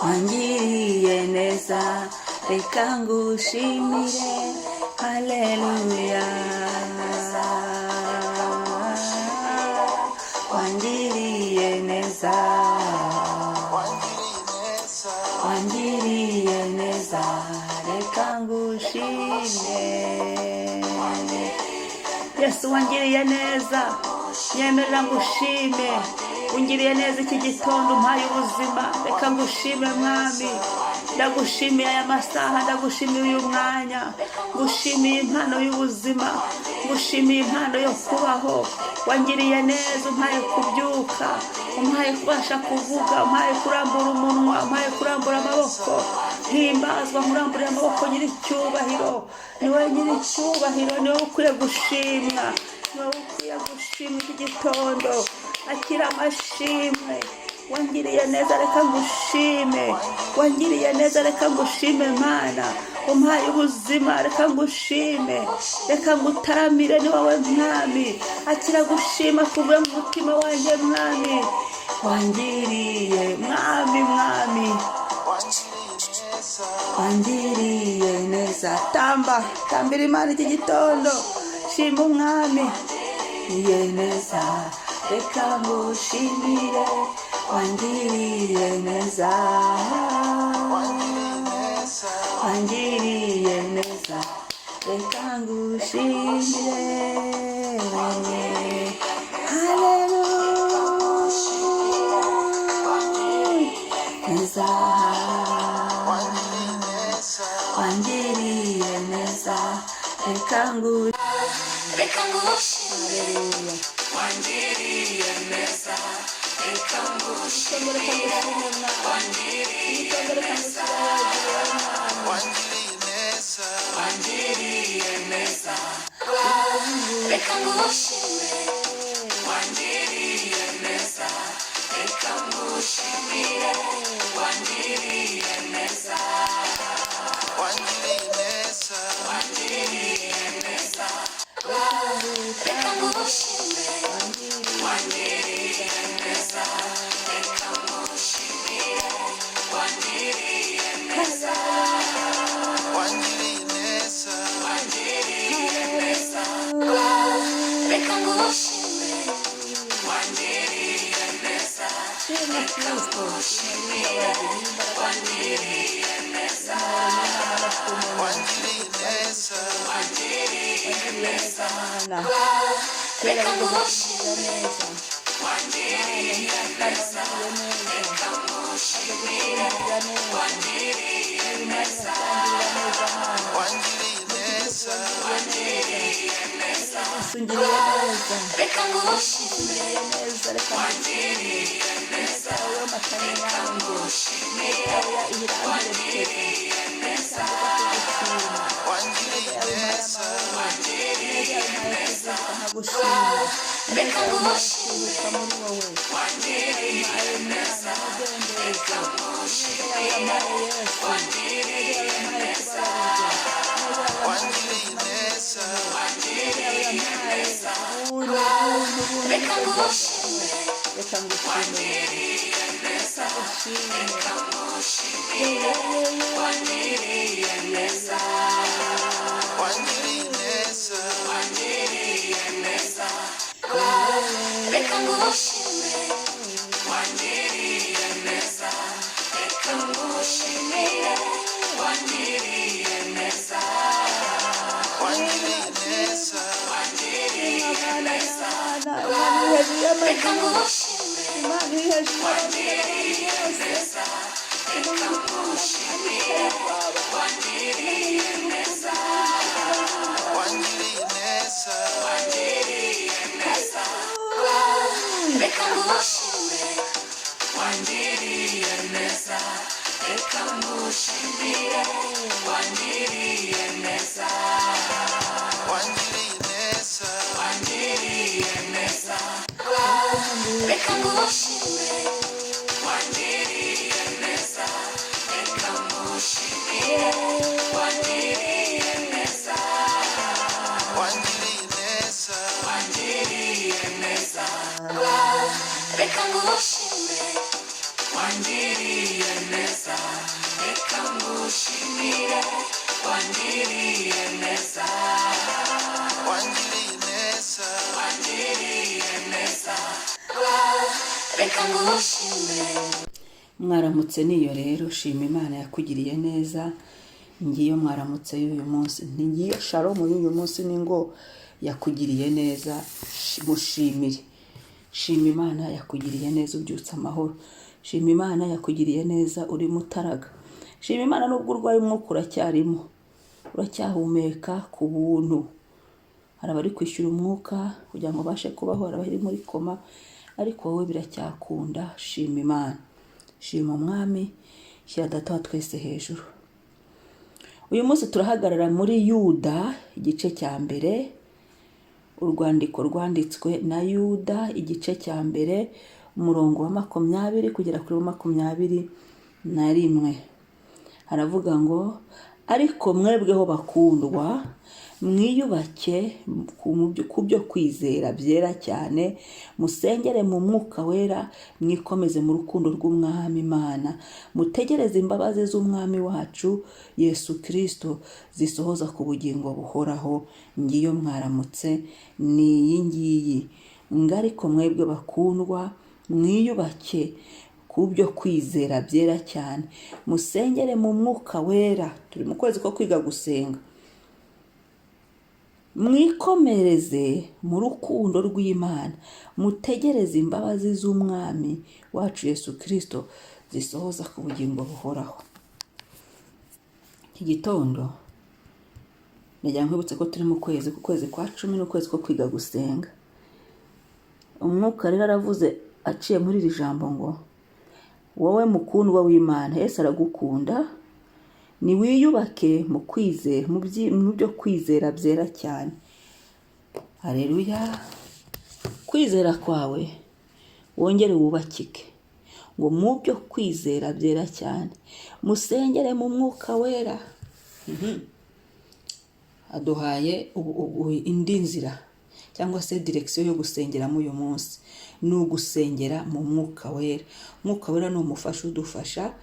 Wangiriye neza, reka ngushimire. Haleluya, wangiriye neza, wangiriye neza, reka ngushime. Yesu, wangiriye neza, nyemerera ngushime. Ungiriye neza iki gitondo, umpaye ubuzima, reka ngushime. Mwami, ndagushimiye aya masaha, ndagushimiye uyu mwanya, ngushimiye impano y'ubuzima, ngushimiye impano yo kubaho. Wangiriye neza, umpaye kubyuka, umpaye kubasha kuvuga, umpaye kurambura umunwa, umpaye kurambura amaboko. Himbazwa, nkuramburira amaboko. Nyiricyubahiro, niwe nyiricyubahiro, niwe ukwiye gushimwa, niwe ukwiye gushimwa iki gitondo. Akira amashimwe. Wangiriye neza, reka ngushime. Wangiriye neza, reka ngushime. Mana, umpaye ubuzima, reka ngushime, reka ngutaramire. Ni wowe Mwami. Akira gushima kuvuye mu mutima wanjye. Mwami, wangiriye, Mwami, Mwami, wangiriye neza. Tamba, tambira Imana iki gitondo, shima Umwami. Wangiriye neza, reka ngushimire. Wangiriye neza, wangiriye neza, reka ngushimire. Haleluya, neza, wangiriye neza, reka ngu Reka ngushimire. Haleluya. Wangiriye neza, reka Igitondo, reka ngushimire. ngushime, Mwami. Wangiriye Igitondo, reka neza. ngushyire hejuru wowe Mwami. Wangiriye neza. Wangiriye neza, reka ngushimire. Wangiriye neza, reka ngushimire. Wangiriye neza. Wangiriye neza. Wangiriye neza, reka ngushimire. Wangiriye neza, reka ngushimire. Wangiriye neza. Wangiriye neza. Wangiriye neza, reka ngushimire. Wangiriye neza. Shima Kristo. Ngushimire. Wangiriye neza. Wangiriye neza. Wangiriye neza. Mana, kera Reka wigeze ngushimire. kungirira neza. Wangiriye neza, reka ngushimire. Kungirira neza. Wangiriye neza. Kungirira neza, Mana. Wangiriye neza. Wangiriye neza. Yesu, ungiriye neza. Reka ngushimire. Ungiriye neza, reka ngushime. Wangiriye neza. Yawe yomatanye nanjye. Ngushimire. Yawe iramperekeza. Wangiriye neza. Kugushima. Wangiriye Yawe impaye neza. amahoro. Wangiriye Yawe impaye neza. kuzinduka nkagushima. Reka Yawe impaye ngushimire. kuruhuka muri wowe. Wangiriye Impaye neza. umwana umudendezo. Reka Yawe ngushimire. yampaye Yesu. Wangiriye Yawe yampaye neza. kubabarirwa. Wangiriye neza. Yawe Wangiriye yampaye neza. ubuntu, ubuntu, ubuntu. Reka ngushimire. Reka ngushime. Wangiriye neza. Ngushime. Reka ngushimire. Wangiriye neza. Wangiriye neza. Wangiriye neza. Reka ngushimire. Wangiriye neza. Reka ngushimire. Wangiriye neza. Wangiriye neza. Wangiriye neza. Mana, Imana iri hejuru Reka y'amajuru. ngushimire. Imana iri hejuru y'abantu Wangiriye bose. neza. Reka ngushimire. Wangiriye neza. Wangiriye neza. Wangiriye neza. Reka ngushimire. Wangiriye neza. Reka ngushimire. Wangiriye neza. Wangiriye neza. Wangiriye neza. Reka ngushimire. Wangiriye neza. Reka ngushimire. Wangiriye Wangiriye neza. Wangiriye neza. Wangiriye neza. Reka ngushime. Mwaramutse niyo rero, shima Imana yakugiriye neza. Ngiyo mwaramutse y'uyu munsi, ngiyo shalomu y'uyu munsi, ni ngo yakugiriye neza, mushimire. Shima Imana yakugiriye neza ubyutse amahoro. Shima Imana yakugiriye neza urimo utaraga. Shima Imana nubwo urwaye umwuka uracyarimo, uracyahumeka ku buntu. Hari abari kwishyura umwuka kugira ngo ubashe kubaho, hari abari muri koma, ariko wowe biracyakunda. Shima Imana, shima Umwami, shyira Data wa twese hejuru. Uyu munsi turahagarara muri Yuda igice cya mbere, urwandiko rwanditswe na Yuda igice cya mbere, umurongo wa 20 kugera kuri 21. Haravuga ngo: "Ariko mwebweho bakundwa, mwiyubake ku byo kwizera byera cyane, musengere mu Mwuka Wera, mwikomeze mu rukundo rw'Umwami Imana, mutegereze imbabazi z'Umwami wacu Yesu Kirisito zisohoza ku bugingo buhoraho." Ngiyo mwaramutse ni iyi ngiyi ngo: "Ariko mwebwe bakundwa, mwiyubake ku byo kwizera byera cyane, musengere mu Mwuka Wera." Turi mu kwezi ko kwiga gusenga. "Mwikomereze mu rukundo rw'Imana, mutegereze imbabazi z'Umwami wacu Yesu Kirisito zisohoza ku bugingo buhoraho." Iki gitondo nagira nkwibutse ko turi mu kwezi, ku kwezi kwa 10, n'ukwezi ko kwiga gusenga. Umwuka rero aravuze aciye muri iri jambo ngo: "Wowe mukundwa w'Imana, Yesu aragukunda, niwiyubake mu kwizera, mu byo kwizera byera cyane." Hareruya! Kwizera kwawe wongere wubakike ngo mu byo kwizera byera cyane, musengere mu Mwuka Wera. Aduhaye indi nzira cyangwa se direction yo gusengeramo uyu munsi, ni ugusengera mu Mwuka Wera. Umwuka Wera ni umufasha udufasha,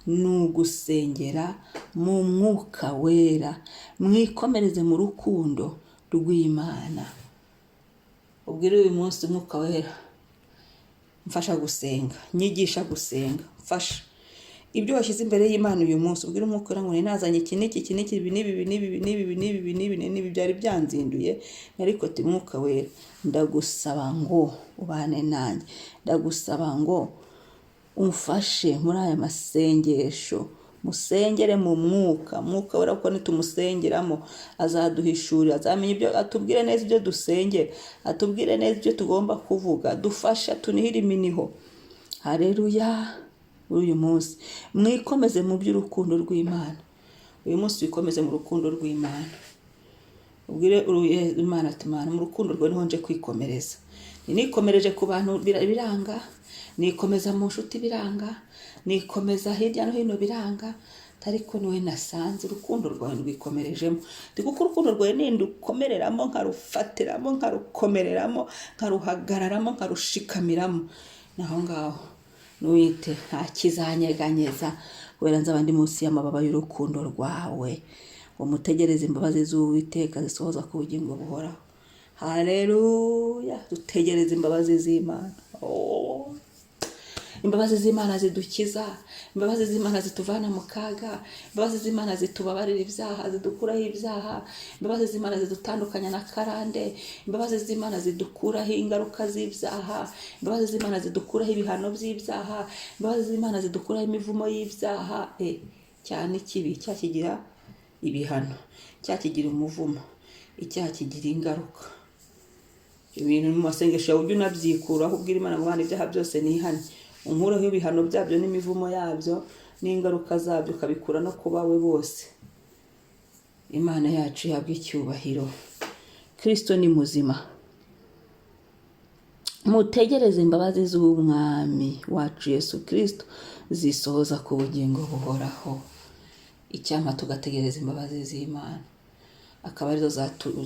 ni ugusengera mu Mwuka Wera, mwikomereze mu rukundo rw'Imana. Ubwire uyu munsi Umwuka Wera: "Mfasha gusenga, nyigisha gusenga, mfasha." Ibyo washyize imbere y'Imana uyu munsi, ubwire Umwuka Wera ngo: "Nazanye iki n'iki, iki n'iki, ibi n'ibi, ibi n'ibi, ibi n'ibi, ibi n'ibi, ibi n'ibi n'ibi, byari byanzinduye, ariko ati Mwuka Wera, ndagusaba ngo ubane nanjye, ndagusaba ngo umfashe muri aya masengesho." Musengere mu Mwuka, Mwuka Wera, kuko nitumusengeramo azaduhishurira, azamenya ibyo atubwire neza, ibyo dusengera atubwire neza, ibyo tugomba kuvuga, dufasha tunihire iminiho. Hareruya! Muri uyu munsi mwikomeze mu by'urukundo rw'Imana. Uyu munsi wikomeze mu rukundo rw'Imana, ubwire Imana ati: "Imana, mu rukundo rwawe niho nje kwikomereza. Nikomereje ku bantu biranga, nikomeza mu nshuti biranga, nikomeza hirya no hino biranga, ariko niwe nasanze urukundo rwawe rwikomerejemo. Ndi kuko urukundo rwawe nindukomereramo, nkarufatiramo, nkarukomereramo, nkaruhagararamo, nkarushikamiramo, naho ngaho nuwite nta kizanyeganyeza, kubera nzaba ndi munsi y'amababa y'urukundo rwawe." Ngo mutegereze imbabazi z'Uwiteka zisohoza ku bugingo buhoraho. Haleluya! Dutegereze imbabazi z'Imana. Oh. Imbabazi z'Imana zidukiza, imbabazi z'Imana zituvana mu kaga, imbabazi z'Imana zitubabarira ibyaha, zidukuraho ibyaha, imbabazi z'Imana zidutandukanya na karande, imbabazi z'Imana zidukuraho ingaruka z'ibyaha, imbabazi z'Imana zidukuraho ibihano by'ibyaha, imbabazi z'Imana zidukuraho imivumo y'ibyaha. Cyane ikibi cyakigira ibihano, cyakigira umuvumo, icyaha kigira ingaruka. Ibintu mu masengesho yawe ujye unabyikuraho, ubwira Imana ngo: "Mana, ibyaha byose nihane, unkureho ibihano byabyo n'imivumo yabyo n'ingaruka zabyo," ukabikura no ku bawe bose. Imana yacu ihabwa icyubahiro. Kirisito ni muzima. Mutegereze imbabazi z'Umwami wacu Yesu Kirisito zisohoza ku bugingo buhoraho. Icyampa tugategereza imbabazi z'Imana, akaba arizo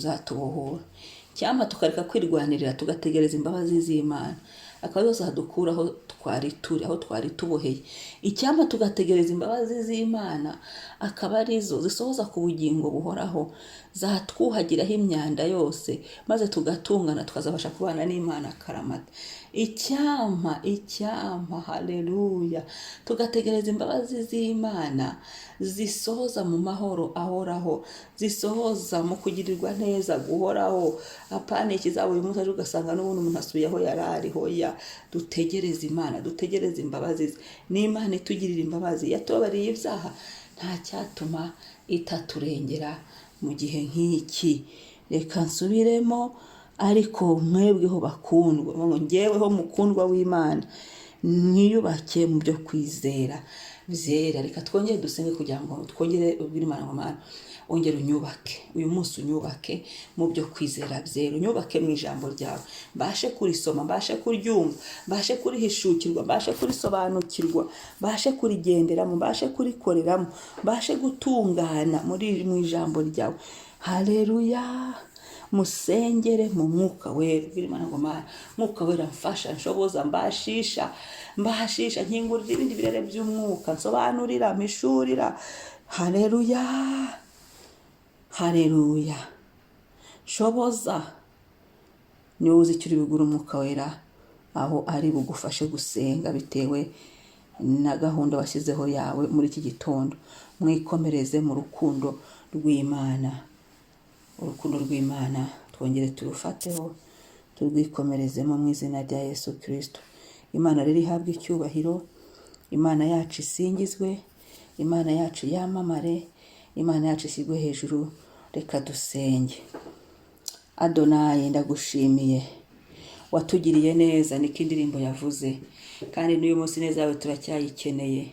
zatubohora. Icyampa tukareka kwirwanirira, tugategereza imbabazi z'Imana, Akaba arizo zadukura aho twari turi, aho twari tuboheye. Icyampa tugategereza imbabazi z'Imana, akaba arizo zisohoza ku bugingo buhoraho, zatwuhagiraho imyanda yose, maze tugatungana, tukazabasha kubana n'Imana akaramata. Icyampa, icyampa, haleluya, tugategereza imbabazi z'Imana zisohoza mu mahoro ahoraho, zisohoza mu kugirirwa neza guhoraho. Apana ikizaba uyu munsi, ejo ugasanga n'ubundi umuntu asubiye aho yari ari. Hoya, dutegereze Imana, dutegereze imbabazi ze. N'Imana itugirira imbabazi, yatubabariye ibyaha, nta cyatuma itaturengera mu gihe nk'iki. Reka nsubiremo: ariko mwebweho bakundwa, ngo njyeweho mukundwa w'Imana, mwiyubake mu byo kwizera byera. Reka twongere dusenge kugira ngo twongere ubwire Imana ngo: Mana, ongera unyubake uyu munsi, unyubake mu byo kwizera byera, unyubake mu ijambo ryawe, mbashe kurisoma, mbashe kuryumva, mbashe kurihishukirwa, mbashe kurisobanukirwa, mbashe kurigenderamo, mbashe kurikoreramo, mbashe gutungana muri mu ijambo ryawe. Haleluya. Musengere mu Mwuka Wera. Ubwire Imana ngo: Mana, Mwuka Wera, mfasha, nshoboza, mbashisha, mbashisha, nkingurira ibindi birere by'umwuka, nsobanurira, mpishurira. Haleluya, haleluya. Shoboza. Niwe uzi icyo uri bugure Umwuka Wera, aho ari bugufashe gusenga bitewe na gahunda washyizeho yawe muri iki gitondo. Mwikomereze mu rukundo rw'Imana. Urukundo rw'Imana twongere turufateho, turwikomerezemo mu izina rya Yesu Kirisito. Imana rero ihabwe icyubahiro, Imana yacu isingizwe, Imana yacu yamamare, Imana yacu ishyirwe hejuru. Reka dusenge. Adonayi, ndagushimiye, watugiriye neza, niko indirimbo yavuze. Kandi n'uyu munsi neza yawe turacyayikeneye,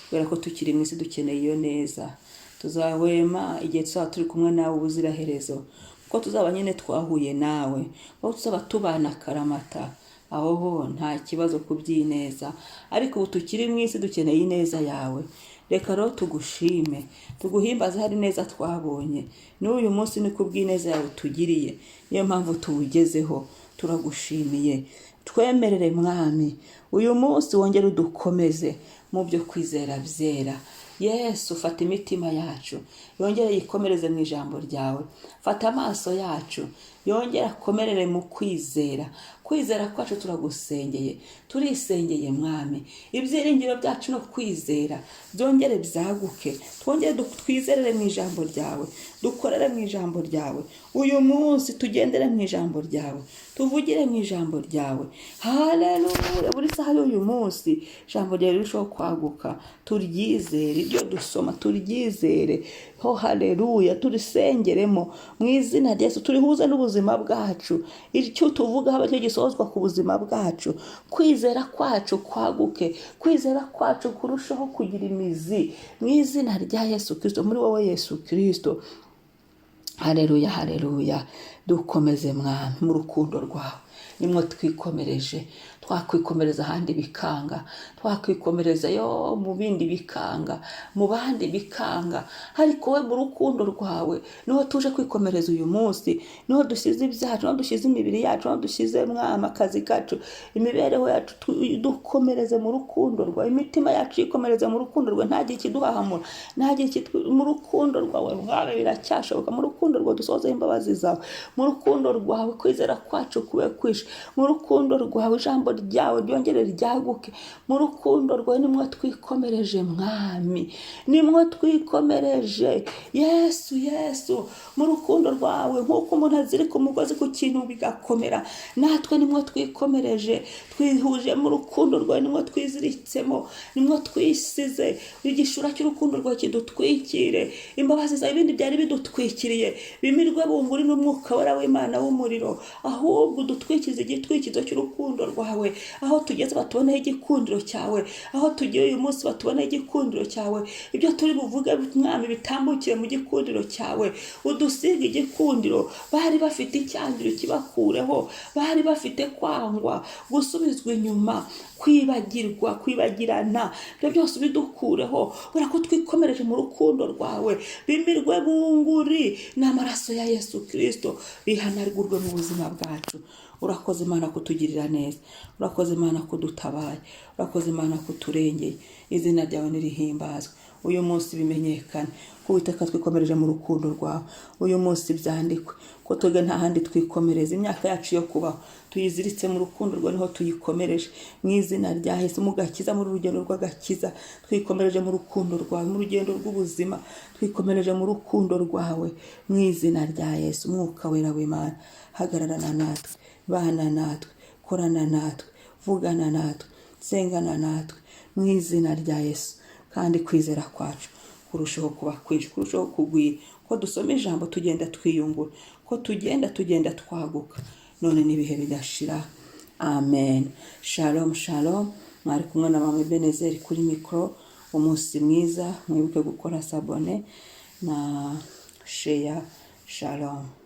kubera ko tukiri mu isi dukeneye iyo neza. Tuzahwema igihe tuzaba turi kumwe nawe ubuziraherezo, kuko tuzaba nyine twahuye nawe, kuko tuzaba tubana akaramata. Aho ho nta kibazo ku by'ineza, ariko ubu tukiri mu isi dukeneye ineza yawe. Reka rero tugushime, tuguhimbaze. Hari neza twabonye n'uyu munsi, ni ku bw'ineza yawe tugiriye, niyo mpamvu tuwugezeho. Turagushimiye. Twemerere, Mwami, uyu munsi wongere udukomeze mu byo kwizera byera. Yesu, fata imitima yacu, yongere yikomereze mu ijambo ryawe. Fata amaso yacu, yongere akomerere mu kwizera. Kwizera kwacu turagusengeye, turisengeye, Mwami. Ibyiringiro byacu no kwizera byongere byaguke, twongere twizerere mu ijambo ryawe, dukorere mu ijambo ryawe. Uyu munsi tugendere mu ijambo ryawe, tuvugire mu ijambo ryawe. Haleluya. Buri saha y'uyu munsi ijambo ryawe rirushaho kwaguka, turyizere, ibyo dusoma turyizere ho. Haleluya. Turisengeremo mu izina rya Yesu, turihuze n'ubuzima bwacu. Icyo tuvuga haba cyo gisohozwa ku buzima bwacu. Kwizera kwacu kwaguke, kwizera kwacu kurushaho kugira imizi mu izina rya Yesu Kirisito, muri wowe Yesu Kirisito. Haleluya, haleluya. Dukomeze, Mwami, mu rukundo rwawe nimwo twikomereje. Twakwikomereza ahandi bikanga, twakwikomereza yo mu bindi bikanga, mu bandi bikanga, ariko we mu rukundo rwawe niho tuje kwikomereza uyu munsi, niho dushyize ibyacu, niho dushyize imibiri yacu, niho dushyize, Mwami, akazi kacu, imibereho yacu. Dukomereze mu rukundo rwawe, imitima yacu yikomereze mu rukundo rwawe. Ntagire ikiduhahamura, ntagire mu rukundo rwawe, Mwami, biracyashoboka. Mu rukundo rwawe dusozeho imbabazi zawe, mu rukundo rwawe kwizera kwacu kube kwishe, mu rukundo rwawe ijambo ryawe ryongere ryaguke. Mu rukundo rwawe nimwo twikomereje, Mwami, nimwo twikomereje, Yesu, Yesu. Mu rukundo rwawe, nk'uko umuntu azirika umugozi ku kintu bigakomera, natwe nimwo twikomereje, twihuje mu rukundo rwawe, nimwo twiziritsemo, nimwo twisize. Igishura cy'urukundo rwawe kidutwikire, imbabazi zawe. Ibindi byari bidutwikiriye bimirwe bunguri n'Umwuka Wera w'Imana w'umuriro, ahubwo udutwikize igitwikizo cy'urukundo rwawe. Aho tugeze batuboneho igikundiro cyawe, aho tugiye uyu munsi batuboneho igikundiro cyawe. Ibyo turi buvuge, Mwami, bitambukire mu gikundiro cyawe. Udusiga igikundiro. Bari bafite icyangiro kibakureho, bari bafite kwangwa, gusubizwa inyuma, kwibagirwa, kwibagirana, ibyo byose ubidukureho, kubera ko twikomereje mu rukundo rwawe. Bimirwe bunguri n'amaraso. Amaraso ya Yesu Kirisito bihanagurwe mu buzima bwacu. Urakoze Imana kutugirira neza, urakoze Imana kudutabaye, urakoze Imana kuturengeye. Izina ryawe nirihimbazwe. Uyu munsi bimenyekane ko Uwiteka twikomereje mu rukundo rwawe. Uyu munsi byandikwe ko twebwe nta handi twikomereza. Imyaka yacu yo kubaho tuyiziritse mu rukundo rwawe, niho tuyikomereje mu izina rya Yesu. Mu gakiza, muri urugendo rw'agakiza twikomereje mu rukundo rwawe, mu rugendo rw'ubuzima twikomereje mu rukundo rwawe, mu izina rya Yesu. Umwuka Wera w'Imana, hagararana natwe, bana natwe, korana natwe, vugana natwe, sengana natwe mu izina rya Yesu. Kandi kwizera kwacu kurushaho kuba kwinshi, kurushaho kugwira, ko dusoma ijambo tugenda twiyungura, ko tugenda twaguka, none n'ibihe bidashira. Amen. Shalom, shalom. Mwari kumwe na Mama Ebenezeri kuri mikoro. Umunsi mwiza. Mwibuke gukora s'abonner na share. Shalom.